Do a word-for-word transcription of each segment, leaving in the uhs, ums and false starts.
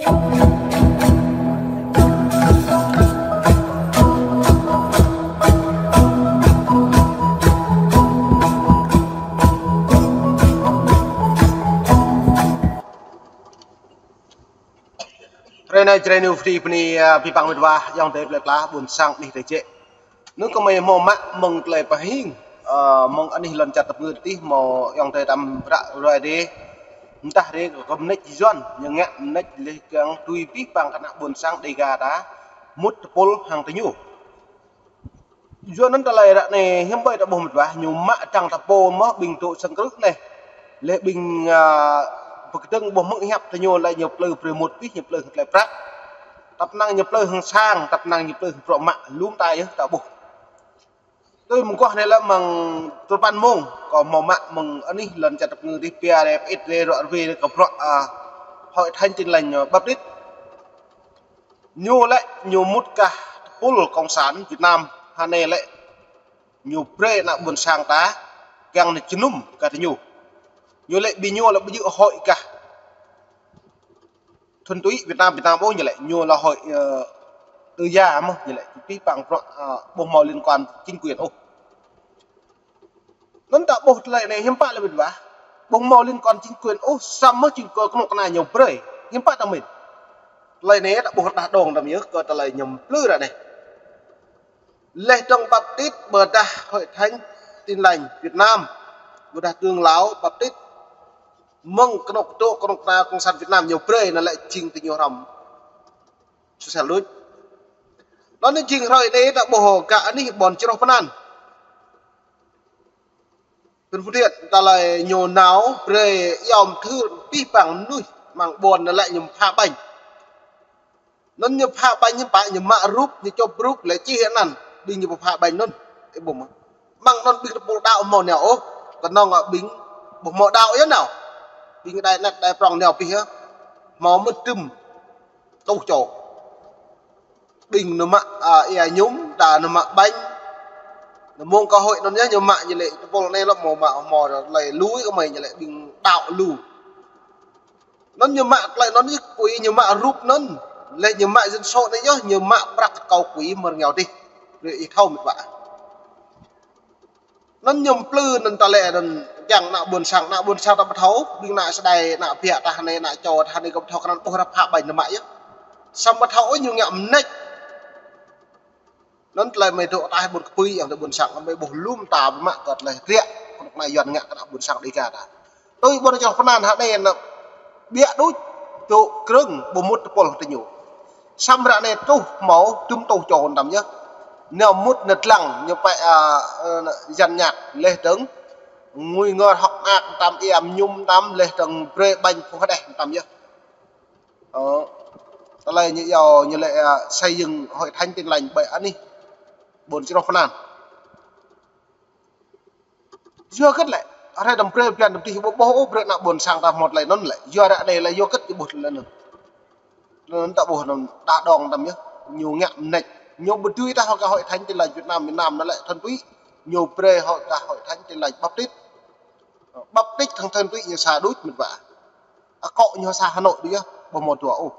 Hrơi anai, hrơi ñu pơđĭ bơni, a, abih bang mĕt wa, ayŏng adơi plơi pla, ƀôn sang anih tơ̆ jĕ. Anŭn kơmơi hmâo mă mơ̆ng tơlơi pơhing, ơ, mơ̆ng anih lŏn čar tơpơngư tih hmâo ayŏng adơi tam ră ruai dêh. Mơdah dêh kơ mơneč Yuan, ñu ngă mơneč leh kiăng tui abih bang kơ ană ƀôn sang Dêga ta mŭt tơpul hăng tơ ñu. Yua anŭn tơlơi ră anai hiư̆m ƀơi ta ƀuh mĕt wa, ñu mă dăng ta pô mơ̆ ƀing dŏ sang krư̆ anai. Leh ƀing, a, pơkơdơ̆ng ƀuh mơ̆ng hiăp tơ ñu lĕ ñu plư brơi mŭt pih, ñu plư hăng tơlơi prăk. Tăp năng ñu plư hăng sang, tăp năng ñu plư hăng bruă mă, lŏm ta yơh ta ƀuh. Tui mơguah anai lĕ mơ̆ng tơpăn mông, kâo hmâo mă mơ̆ng anih lŏn čar tơpơngư dih pia rai pơit rai ruă rơwe rai kơ bruă, a, Hội Thánh Tin Lành, a, Baptist. Ñu lĕ ñu mŭt kah tơpul Cộng sản Việt Nam, hơnai lĕ ñu brơi ană ƀôn sang ta, kiăng nao jơnum kah tơ ñu. Ñu lĕ ƀing ñu lĕ ƀu djơ̆ hội kah thuần túy Việt Nam, Việt Nam ôh ñu lĕ, ñu lĕ hội, ơ, tư gia mơ̆ ñu lĕ, abih bang bruă, ơ, ƀu hmâo liên quan chính quyền ôh. Anŭn ta ƀuh tơlơi anai hiư̆m pă lĕ mĕt wa. Ƀu hmâo liên quan chính quyền ôh, samơ̆ chính quyền kơnuk kơna ñu brơi. Hiư̆m pă ta mĭn. Tơlơi anai ta ƀuh rơđah đong đăm yơh kơ tơlơi ñu plư ră anai. Leh dơ̆ng Baptist ƀôdah Hội Thánh Tin Lành Việt Nam, ƀôdah Trưởng Lão Baptist, mơ̆ng kơnuk dŏ kơnuk kơna Cộng sản Việt Nam ñu brơi anŭn lĕ jing tơ ñu hrŏm. Sơsel đôč. Anŭn jing hrơi anai ta ƀuh gah anih ƀôn Čroh Pơnan. Pơ Phú Thiện, tơlơi ñu nao brơi iâu mơthưr abih bang mơnuih amăng ƀôn anŭn lĕ ñu pha ƀañ. Anŭn ñu pha ƀañ ñu pă ñu mă rup, ñu čŏp rup lĕ čih anăn, ƀing ñu pha ƀañ anŭn. Ih ƀuh mơ̆. Amăng anŭn ƀing tơpul đaŏ hmâo nao ôh, kơnơ̆ng ƀing ƀu hmâo đaŏ yơh nao. Ƀing đai anet đai prŏng nao pih yơh. Hmâo mơ̆n tơm tuh čô. Ƀing ñu mă, a, ia ñum, đa ñu mă ƀañ. Ñu mơ̆ng kơ hội anŭn yơh ñu mă ñu lĕ tơpul anai lĕ hmâo mă hmâo lĕ lui kơmơi ñu lĕ ƀing đaŏ lu. Anŭn ñu mă tơlơi anŭn yơh quỹ ñu mă rup anŭn. Leh ñu mă dân số anai yơh ñu mă prăk kâo quỹ mơ̆ng rơngiao dih. Brơi ih thâo mĕt wa. Anŭn ñu plư anŭn tơlơi anŭn kiăng ană ƀôn sang, ană ƀôn sang ta ƀu thâo, ƀing ană sơdai, ană biă tah anai, ană čô tah anai kơ ƀu thâo krăn ƀuh ră pha ƀañ ñu mă yơh. Samơ̆ thâo ôh ñu ngă mơneč. Anŭn tơlơi mơi dŏ ataih ƀôn kơpui, ayŏng adơi ƀôn sang, mơi ƀuh lŏm ta ƀu mă kơ tơlơi riă, kơnuk kơna Yuan ngă kơ ană ƀôn sang Dêga ta. Tui ƀôn Čroh Pơnan hă anai anŭn biă đôč, dŏ krơ̆ng ƀu mŭt tơpul tơ ñu. Samơ̆ ră anai truh hmâo tơm tuh čô tăm yơh. Nao mŭt nao dlăng ñu pĕ, a, a, jăn nhạc leh dơ̆ng. Ngui ngor hŏk mơak tăm iâu ñum tăm leh dơ̆ng brơi ƀañ phuh hơđeh tăm yơh. Ơ, tơlơi ñu iâu ñu lĕ, a, xây dựng Hội Thánh Tin Lành ƀơi anih ƀôn Čroh Pơnan. Yua hơget lĕ, hrơi đăm brơi blan đăm tih ƀu ƀuh ôh brơi ană ƀôn sang ta hmâo tơlơi anŭn lĕ. Yua ră anai lĕ yua hơget ƀu ƀuh tơlơi anŭn. Anŭn ta ƀuh anŭn đah đong tăm yơh. Ñu ngă mơneč. Ñu ƀu dưi tah kơ Hội Thánh Tin Lành Việt Nam, Việt Nam anŭn lĕ thuần túy. Ñu brơi hŏ kơ Hội Thánh Tin Lành Baptist. Baptist hăng thuần túy ñu sa đôč mĕt wa. Akŏ ñu sa Hà Nội đôč yơh, ƀu hmâo dua ôh.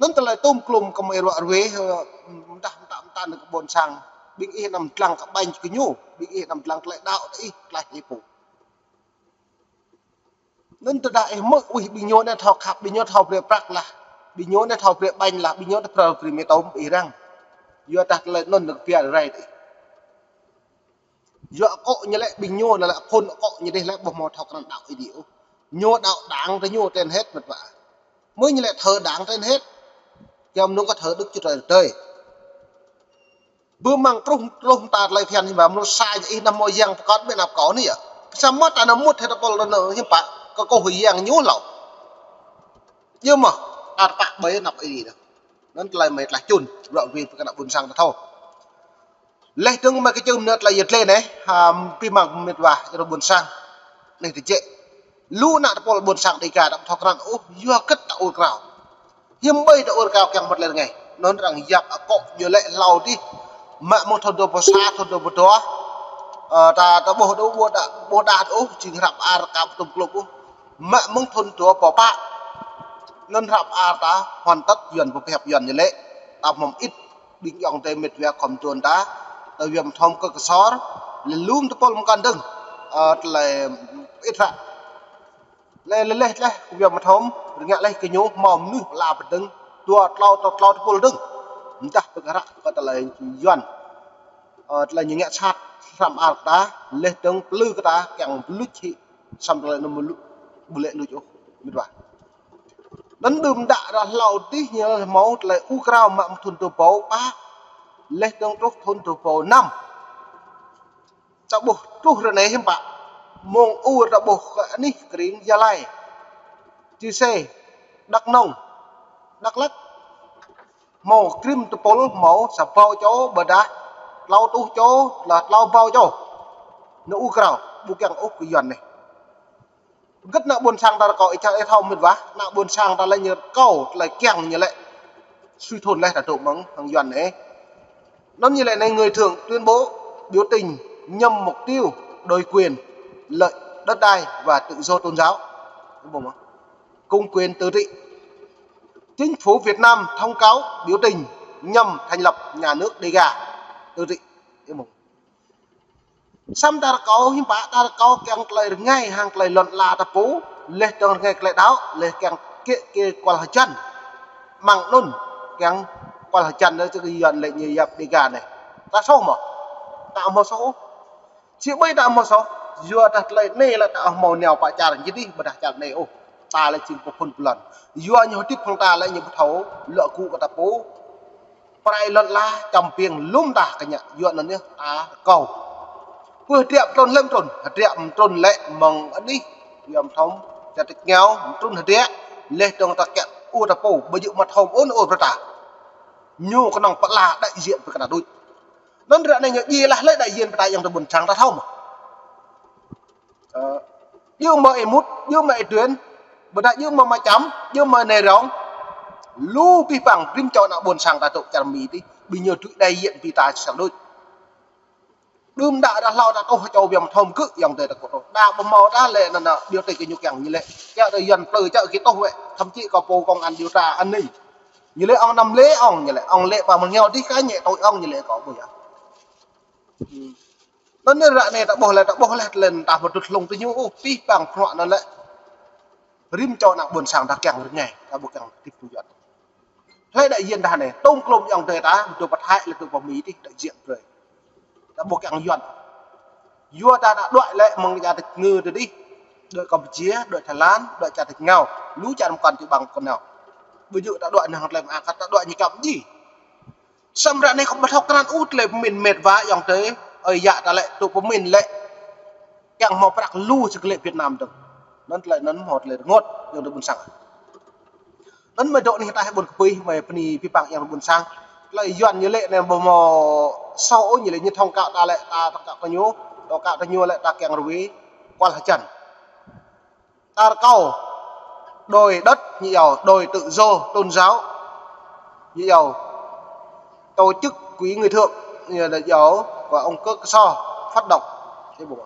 Anŭn tơlơi tôm klôm kơmơi ruă rơwe, ơ, mơdah mơtă mơtă anŭn kơ ƀôn sang. Ƀing ih anăm dlăng kơ ƀañ kơ ñu, ƀing ih anăm dlăng tơlơi đaŏ tơ ih, tơlơi ih pô. Anŭn tơdah ih hmư̆ ih ƀing ñu anai thâo khăp, ƀing ñu thâo brơi prăk lah, ƀing ñu anai thâo brơi ƀañ lah, ƀing ñu thâo brơi mì tôm ih răng. Yua dah tơlơi anŭn nao kơ pia rai tơ ih. Yua akŏ ñu lĕ ƀing ñu lĕ, lĕ phŭn akŏ ñu dih lĕ ƀu hmâo thâo krăn đaŏ Ơi Adai ôh. Ñu đaŏ đảng tơ ñu trên hết mĕt wa. Mơ̆ ñu lĕ thờ đảng trên hết. Kiăng mơnŭng kơ thờ Đức Chúa Trời tơi. Ƀu mơ̆ng truh, truh ta tơlơi phiăn hiư̆m pă mơnŭ sa ñu ih anăm hmâo yang pơkŏn ƀĕ anăp kâo anai yơh. Samơ̆ ta anăm mŭt hĕ tơpul anŭn hiư̆m pă, kơ kâo hmâo yang ñu hlâo. Yơh mơ̆, ta tơpă ƀơi anăp Ơi Adai. Anŭn tơlơi mơi tlaih čun, ruă rơwe brơi kơ ană ƀôn sang ta thâo. Leh dơ̆ng mơi kơčưm nao tơlơi yơh tơlơi anai, ha, abih bang mĕt wa, čơrâo ƀôn sang, anih tơjĕ. Lu ană tơpul ƀôn sang Dêga ta ƀu thâo krăn ôh, yua hơget ta ur krao. Hiư̆m ƀơi ta ur krao kiăng mŭt tơlơi rơngai. Anŭn arăng yap akŏ ñu lĕ hlâo dih. Mă mơ̆ng thŭn dua rơbâo sa, thŭn dua rơbâo dua. Ơ, ta, ta ƀuh đôč, ƀuh đa, ƀuh đa ôh, jing hrăp ar kăp tŭm klŭp ôh. Mă mơ̆ng thŭn dua rơbâo pă. Anŭn hră pơar ta, hoàn tất Yuan pơhiăp Yuan ñu lĕ. Ta mơ̆ng ĭt, ƀing ayŏng adơi mĕt wa khŏm tuan ta, ta Yuan thom kơ kơsor, lĕ lŭm tơpul mơkăn dơ̆ng. Ơ, tơlơi ĭt hră. Lĕ lĕ lĕ lĕ, kơ Yuan thom, rơngiă lĕ kơ ñu, hmâo mơnuih pơala pơdơ̆ng, dua tlâo, tlâo, tlâo tơpul dơ̆ng. Mdah pơkơrăk kơ tơlơi Yuan. Ơ, tơlơi ñu ngă sat, hră pơar ta, lĕ dơ̆ng plư kơ ta, kiăng pơluč hĭ, samơ̆ tơlơi anŭn ƀu lu-, ƀu lĕ luč ôh, mĕt wa. Anŭn đưm đă ră hlâo dih ñu hmâo tơlơi ur krao mă mơ̆ng thŭn dua ƀâo pă, lĕ dơ̆ng truh thŭn dua ƀâo năm. Ta ƀuh truh ră anai hiư̆m pă, mơ̆ng ur ta ƀuh kơ anih krĭng Gia Lai, Chư Sê, Đắk Nông, Đắk Lắk, hmâo krĭm tơpul hmâo sa ƀâo čô, ƀôdah tlâo rơtuh čô, lah tlâo ƀâo čô. Ñu ur krao, ƀu kiăng ôh kơ Yuan anai. Hơget ană ƀôn sang ta rơkâo ih čă ih thâo mĕt wa, ană ƀôn sang ta lĕ ñu rơkâo, tơlơi kiăng ñu lĕ. Sui thŭn lĕ ta dŏ mơ̆ng hăng Yuan anai. Anŭn ñu lĕ anai người Thượng tuyên bố biểu tình nhằm mục tiêu đòi quyền, lợi đất đai và tự do tôn giáo. Công quyền tự trị. Chính phủ Việt Nam thông cáo biểu tình nhằm thành lập nhà nước Đêga tự trị. Samơ̆ ta rơkâo hiư̆m pă, ta rơkâo kiăng tơlơi rơngai hăng tơlơi lŏn ala ta pô, lĕ dơ̆ng rơngai tơlơi đaŏ, lĕ kiăng kĕ kĕ kual hơjăn. Mơ̆ng anŭn kiăng kual hơjăn anŭn čơ kơ Yuan lĕ ñu yap Đêga anai. Ta soh mơ̆? Ta hmâo soh. Či ƀai ta hmâo soh. Yua dah tơlơi anai lĕ ta hmâo nao pă čar jĭ dih, ƀôdah čar anai ôh. Ta lĕ jing pơphun pơlŏn. Yua ñu hơdip hăng ta lĕ ñu pơthâo, lŏ gŭ kơ ta pô. Pơrai lŏn ala čăm piêng lŭm ta kơ ñu, yua anŭn yơh ta rơkâo. Pơ hơdră pơtrŭn lĕ pơtrŭn, hơdră pơtrŭn lĕ mơ̆ng anih, Yuan thom, čar tač rơngiao, pơtrŭn hơdră, lĕ dơ̆ng ta kiăng ur ta pô, ƀu djơ̆ mă thom ôh ur brơi ta. Ñu kơnơ̆ng pơala đại diện brơi kơ ta đôč. Anŭn ră anai ñu djai lah lĕ đại diện brơi ta ayŏng adơi ƀôn sang ta thâo mơ̆. Ơ, djơ̆ mơ̆ ih mŭt, djơ̆ mơ̆ ih duen, ƀôdah djơ̆ mơ̆ mă čăm, djơ̆ mơ̆ nai rong. Lu abih bang rĭm čô ană ƀôn sang ta dŏ čar Mi dih, ƀing ñu dưi đại diện brơi ta săng đôč. Đưm đă ră hlâo ta tuh čô Yuan thom kơ ayŏng adơi ta kơ tuh. Đa ƀu hmâo ta lĕ anŭn anŭn, biểu tình kơ ñu kiăng ñu lĕ. Čă tơ Yuan plư čă kơ tuh wĕ, thậm chí kơ pô công an điều tra an ninh. Ñu lĕ ŏng năm lĕ ŏng ñu lĕ, ŏng lĕ pă mơ̆ng ñu dih kơ ñu tui ŏng ñu lĕ kơ ƀu yơh. Anŭn anai ră anai ta ƀuh lĕ, ta ƀuh lĕ, tơlơi ta pơdut hlung tơ ñu, ôh, abih bang bruă anŭn lĕ. Rĭm čô ană ƀôn sang ta kiăng rơngai, ta ƀu kiăng hơdip tui Yuan. Hlơi đại diện ta anai, tŏng klôm ayŏng adơi ta, dŏ pơ Thái, lĕ dŏ pơ Mi dih, đại diện brơi. Ta ƀu kiăng Yuan. Yua ta đuaĭ lĕ mơ̆ng čar tač ngư tơ dih, đuaĭ Campuchia, đuaĭ Thái Lan, đuaĭ čar tač rơngiao, lu čar mơkăn čư̆ ƀăng kơnao. Ƀu djơ̆ ta đuaĭ năng tơlơi mơak, ta đuaĭ ñu čăm ji. Samơ̆ ră anai khŏm ƀu thâo krăn ôh tơlơi pơmĭn mĕt wa ayŏng adơi. Ơi yă ta lĕ tŭ pơmĭn lĕ. Kiăng hmâo prăk lu čơ kơ lĕ Việt Nam dơ̆ng. Anŭn tơlơi anŭn hmâo tơlơi rơngot ayŏng adơi ƀôn sang. Anŭn mơi dŏ anih ta ƀôn kơpui, mơi bơni abih bang ayŏng adơi ƀôn sang. Tơlơi Yuan ñu lĕ anai ƀu hmâo soh ôh ñu lĕ ñu thông cáo ta lĕ ta thông cáo kơ ñu. Thông cáo kơ ñu lĕ ta kiăng rơwĕ kual hơjăn. Ta rơkâo đòi đất, ñu iâu đòi tự do tôn giáo, ñu iâu tổ chức quỹ người Thượng, ñu iâu và ông Kơ Kơso phát động. Thế bộ.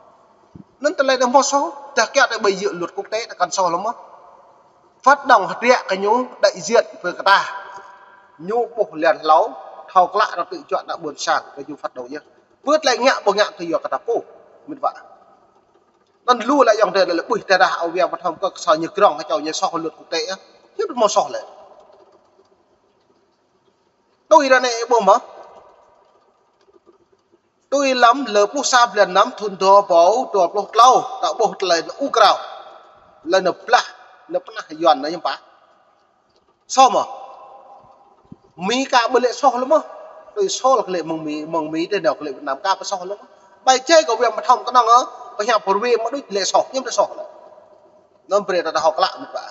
Anŭn tơlơi anŭn hmâo soh, ta kiăng ta ƀu djơ̆ luật quốc tế ta kăn soh lăm mơ̆. Phát động hơdră kơ ñu đại diện brơi kơ ta. Ñu ƀuh lĕ hlâo, thâo klă ta tui čuă ană ƀôn sang kơ ñu phát động yơh. Pơ tơlơi ngă ƀu ngă tui yua kơ ta pô, mĕt wa. Anŭn lu lĕ ayŏng adơi lĕ ƀuh tơdah ơ Yuan thom kơ kơsor ñu krŏng kơ čô ñu soh luật quốc tế yơh. Ñu ƀu hmâo soh lĕ. Tui ră anai ƀuh mơ̆. Tui lăm lơ pluh sa blan năm thŭn dua ƀâo dua pluh klâo, ta ƀuh tơlơi anŭn ur krao. Lĕ anŭn blah, anŭn pơnah Yuan anŭn hiư̆m pă. Soh mơ̆. Mi ka ƀu lĕ soh lăm mơ̆. Tui soh lĕ kơ lĕ mơ̆ng Mi, mơ̆ng Mi tơ nao kơ lĕ Việt Nam ka ƀu soh lăm mơ̆. Bai čai kơ Yuan thom kơnơ̆ng ơ, pơhiăp pơrwĕ mă đôč lĕ soh, ñu ƀu soh lĕ. Anŭn brơi ta thâo klă mĕt wa.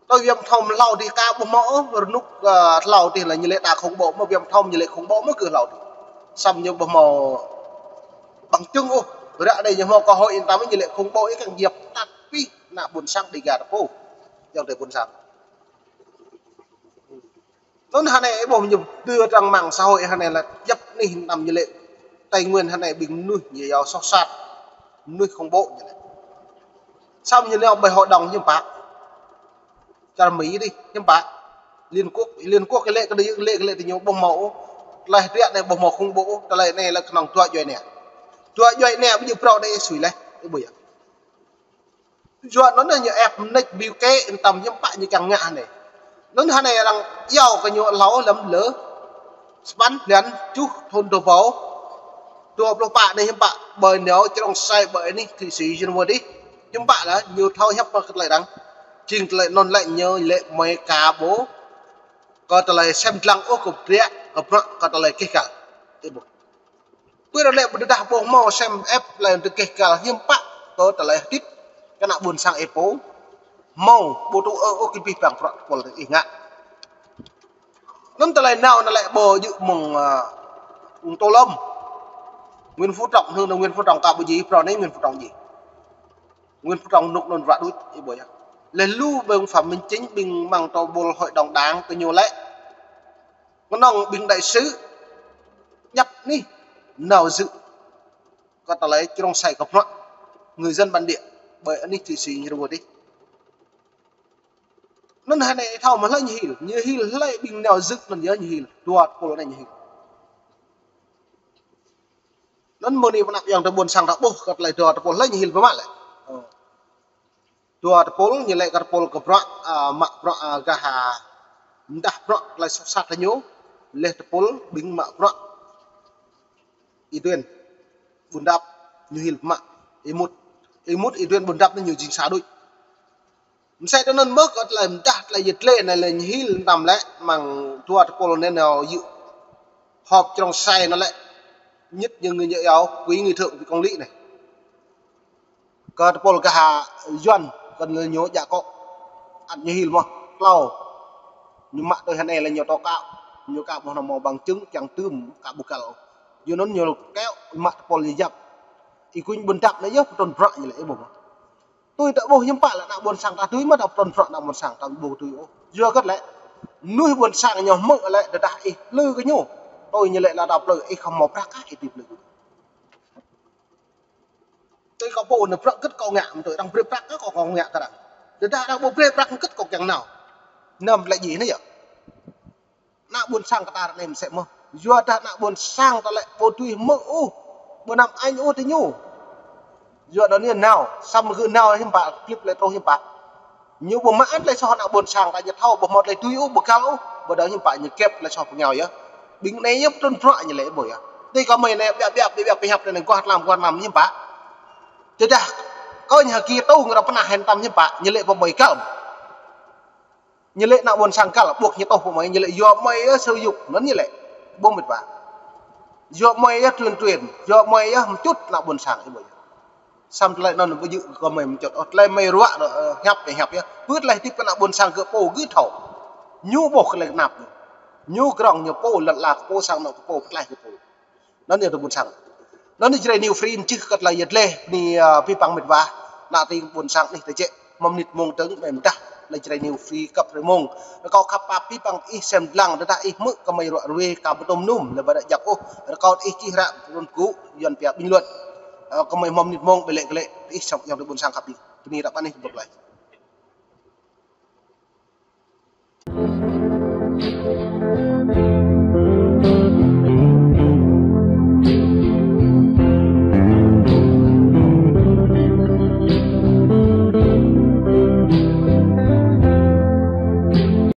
Tui Yuan thom hlâo dih ka ƀu hmâo ôh, rơnŭk, ơ, hlâo dih lĕ ñu lĕ ta khủng bố mơ̆, Yuan thom ñu lĕ khủng bố mơ̆ kơ hlâo dih. Samơ̆ ñu ƀu hmâo bằng chứng ôh. Ră anai ñu hmâo cơ hội in ta mơ̆ ñu lĕ khủng bố, ih kiăng djăp tăt pih ană ƀôn sang Đêga ta pô. Ayŏng adơi ƀôn sang. Anŭn hơnai ih ƀuh ñu dŏ trang mạng xã hội hơnai lĕ djăp anih năm ñu lĕ Tây Nguyên hơnai ƀing mơnuih ñu iâu soh sat. Mơnuih khủng bố ñu lĕ. Samơ̆ ñu lĕ ƀơi hội đồng hiư̆m pă. Čar Mi dih, hiư̆m pă. Liên Quốc, Liên Quốc kơ lĕ kơ dih, lĕ kơ lĕ tơ ñu ƀu hmâo ôh. Tơlơi hơdră anai ƀu hmâo khủng bố ôh, tơlơi anai lĕ kơnơ̆ng dua djuai anai. Dua djuai anai ƀu djơ̆ phrâo anai sui leh, ih ƀuh yơh. Yua anŭn ñu ĕp mơneč ƀiă kơ tơm hiư̆m pă ñu kiăng ngă anai. Anŭn hơnai arăng iâu kơ ñu hlâo lăm lơ. Sapăn blan tơjuh thun dua rơbâo dua pluh pă anai hiư̆m pă ƀơi nao črông sai ƀơi anih thụy sĩ Geneva dih. Hiư̆m pă lĕ ñu thâo hiăp kơ tơlơi arăng. Jing tơlơi anŭn lĕ ñu lĕ mơi ka ƀu kơ tơlơi sem lăng ôh kơ bruă, kơ bruă kơ tơlơi keh kal. Ih ƀuh. Pơ ră lĕ ƀu tơdah ƀu hmâo sem ĕp lĕ tơ keh kal hiư̆m pă kơ tơlơi hơdip kơ ană ƀôn sang ih pô. Hmâo ƀu tŭ ôh kơ abih bang bruă tơpul ih ngă. Anŭn tơlơi nao anŭn lĕ ƀu djơ̆ mơ̆ng, ơ, ung tô lom. Nguyễn Phú Trọng, hơnŭn Nguyễn Phú Trọng ka ƀu djơ̆, phrâo anai Nguyễn Phú Trọng djơ̆. Nguyễn Phú Trọng nŭk anŭn ră đôč, ih ƀuh yơh. Leh lu ƀing Phạm Minh Chính, ƀing mơ̆ng tơpul hội đồng đảng kơ ñu lĕ. Kơnơ̆ng ƀing đại sứ djăp anih nao dự kơ tơlơi črông sai kơ bruă người dân bản địa ƀơi anih thụy sĩ Geneva dih. Anŭn hơnai thâo mă hlơi ñu hil, ñu hil hlơi ƀing nao dự anŭn yơh ñu hil, dua tơpul anai ñu hil. Anŭn mơ̆ng anai pơanăp yơh tơ ƀôn sang ta ƀuh kơ tơlơi dua tơpul hlơi ñu hil pơmă lĕ. Ơ. Dua tơpul ñu lĕ kơ tơpul kơ bruă, ơ, mă bruă, ơ, gah, ơ, mơdah bruă tơlơi soh sat tơ ñu, leh tơpul ƀing mă bruă Y Tuyên, Bun Dap, ñu hil pơmă. Ih mŭt, ih mŭt Y Tuyên Bun Dap anai ñu jing sa đôč. Mơsĕ tơ anŭn mơ̆ kơ tơlơi mơdah tơlơi yet lĕ anai lĕ ñu hil tơm lĕ mơ̆ng dua tơpul anai nao yơh. Họp črông sai anŭn lĕ. Nhất những người nhớ yao, quý người thượng, vị công lý anai. Kơ tơpul gah Yuan, kơ ñu djă kŏ. Ăt ñu hil mơ̆, klâo. Ñu mă tui hơnai lĕ ñu tŏ kă, ñu kă ƀu hmâo bằng chứng, čang tưm, kă ƀu kăl. Yua anŭn ñu keo, mă tơpul ñu yap. Y Quynh Bun Dap anai yơh pơtrŭn bruă ñu lĕ, ih ƀuh mơ̆. Tui ta ƀuh hiư̆m pă lĕ ană ƀôn sang ta tui mơ̆ ta pơtrŭn bruă ană ƀôn sang ta ƀu tui ôh. Yua hơget lĕ, mơnuih ƀôn sang ñu hmư̆ lĕ tơdah ih plư kơ ñu. Tui ñu lĕ lă ta plư, ih khŏm hmâo prăk kah ih tui plư kơ ñu. Tui kâo pô anai prăk hơget kâo ngă, mơ̆ tui arăng brơi prăk kơ kâo, kâo ngă kơ arăng. Tơdah arăng ƀu brơi prăk hơget kâo kiăng nao. Anăm lĕ djai anai yơh. Ană ƀôn sang kơ ta ră anai mơsĕ mơ̆. Yua dah ană ƀôn sang ta lĕ ƀu tui hmư̆ ôh, ƀu năm añ ôh tơ ñu. Yua anŭn ñu nao, samơ̆ gơ̆ nao hiư̆m pă, klip lĕ truh hiư̆m pă. Ñu ƀu mă ăt tơlơi soh ană ƀôn sang ta ñu thâo, ƀu hmâo tơlơi tui ôh, ƀu kăl ôh, ƀu đaŏ hiư̆m pă ñu kĕp tơlơi soh pơngiao yơh. Ƀing anai yơh pơtrŭn bruă ñu lĕ ƀu yơh. Tui kâo mơi anai biă biă biă biă pơhiăp anai guah tlam guah tlam hiư̆m pă. Tơdah kâo ñu hơki tŭ ngă ră pơnah hên tơm hiư̆m pă, ñu lĕ pơmơi kăl. Ñu lĕ ană ƀôn sang kăl, ƀuh ñu tŏh pơmơi, ñu lĕ yua mơi yơh sơyuk, anŭn ñu lĕ. Ƀu mĭt pă. Yua mơi yơh truyền truyền, yua mơi yơh mčŭt ană ƀôn sang, ih ƀuh yơh. Samơ̆ tơlơi anŭn ƀu djơ̆ kơ mơi mčŭt. Ơ, tơlơi mơi ruă, ơ, hiăp, hiăp yơh. Pơ tơlơi hơdip kơ ană ƀôn sang kơ pô gơ̆ thâo. Ñu ƀuh kơ lĕ kơnap ñu. Ñu krong ñu pô, lăn la kơ pô, sang anŏ kơ pô, pơklaih kơ pô. Anŭn yơh tơ ƀôn sang. Anŭn yơh Jrai New Free čih kơ tơlơi yet lĕ, anai, ơ, abih bang mĭt wa. Ană tring ƀôn sang anih tơjĕ, mơ̆ng mơnit mơ̆ng tơ̆ng, mơi mơdah, tơlơi Jrai New Free kăp rơmông. Rơkâo khăp pap abih bang ih sem lăng, tơdah ih hmư̆ kơ mơi ruă ruê, ka ƀu tŭm num, lĕ ƀu đaŏ jak ôh. Rơkâo ih čih ră, pơtrŭn gŭ, Yuan pia bình luận. Ơ, kơ mơi mơ̆ng mơnit mơ̆ng, ƀơi lĕ kơ lĕ, ih sem yơh tơ ƀôn sang khăp ih. Bơni ră pă anih, bye bye.